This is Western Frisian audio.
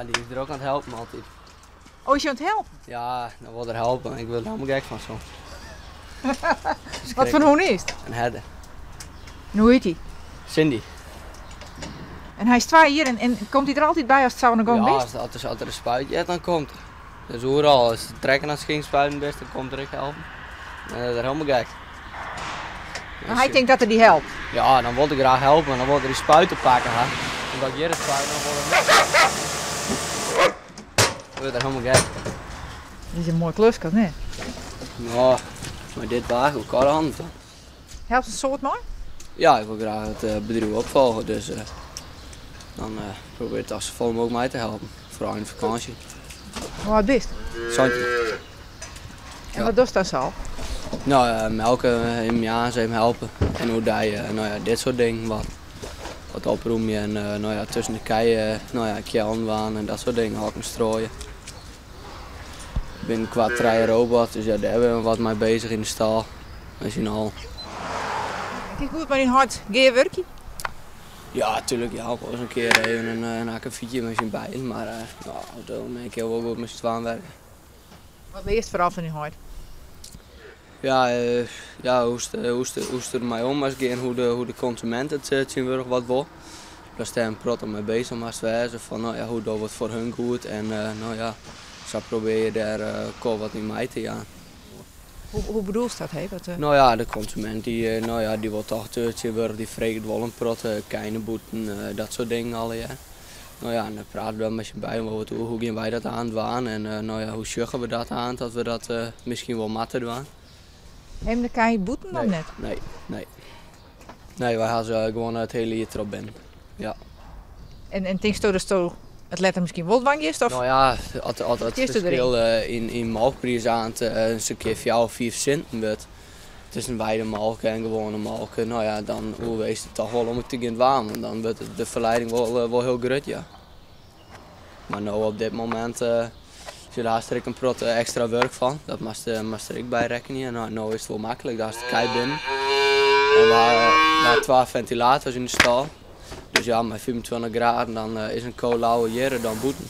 Ja, dy is der ek oan it helpen altyd. Oh, is hy oan it helpen? Ja, dan wol er helpen. Ik wurd der helemaal gek fan soms. Wat foar hûn is it? In herder. En hoe hjit hy? Cindy. En hy is twa jier en komt hy der altyd by ast sa oan de gong Ja, bist? as der in spuit heart, dan komt er. Dus oeral, as de trekker oan it spuiten bist, dan komt er ek helpen. Dan is er helemaal gek. Mar hy tinkt dat er dy helpt? Ja, dan wol er graach helpen. Dan wol er dy spuit te pakken ha. En dat hjir de spuit, dan wol er net. Dan wurdt er helemaal gek. Dit is in moai kluske, of net? Ja, mei dit waar, hoe kâlde hannen dan. Helpst in soad mei? Ja, ik wol graach it bedriuw opfolgje, dus dan probearje ik toch safolle mooglik mei te helpen. Foaral yn de fakânsje. Hoe âld bist? 17. En wat dochst dan sa al? No, melke, even moarns even helpe. En oerdei, no ja, dit soart dingen wat. Wat oprûmje en no ja, tusken de kij, no ja, keallen dwaan en dat soart dingen, hokken strooie. Binnenkoart trije robots, dus ja, dêr binne we wat mei bezich yn de stâl. Mei syn allen. Kinst goed mei dyn heit gearwurkje? Ja, tuurlijk. Ja, wolris in kear even in akkefietje mei syn beiden, mar no, op dit momint kinne we wol goed mei syn twaen werke. Wat learst foaral fan dyn heit? Ja, ja, hoe'tst der mei om moatst gean, hoe de konsumint it tsjintwurdich wat wol. Datst dêr in protte mei bezich moatst wêze fan no ja, hoe dogge we it foar hun goed en no ja, sa probearje je dêr elkoar wat yn mei te jaan. Hoe bedoelst dat? Hé? Wat, No ja, de konsumint dy, no ja, dy wol toch tsjintwurdich, dy freget wol in protte kijneboeten, dat soart dingen allegear. No ja, en dan prate we dan mei syn beiden wol wat oer hoe gean wy dat oandwaan en no ja, hoe sjogge we dat aan dat we dat miskien wol moatte dwaan. Ha jim de kij bûten of net? Nee, nee. Nee, wy ha se gewoan it hiele jier troch binnen. Ja. En tinksto datsto it letter miskien wol dwaan giest? Of? No ja, as it ferskil yn molkpriis aan in kear 4 of 5 sinten wurdt tusken weidemolke en gewoane molke, no ja, dan oerweechst it toch wol om it te gean dwaan, want dan wurdt de ferlieding wol hiel grut, ja. Mar no op dit momint sjoch, dêr hast der ek in protte ekstra wurk fan, dat moatst der ek by rekkenje. No, no is it wol maklik, do hast de kij binnen. En we ha twa fentilators yn de stâl, dus ja, mei 25 graden dan is in ko leaver hjirre dan bûten.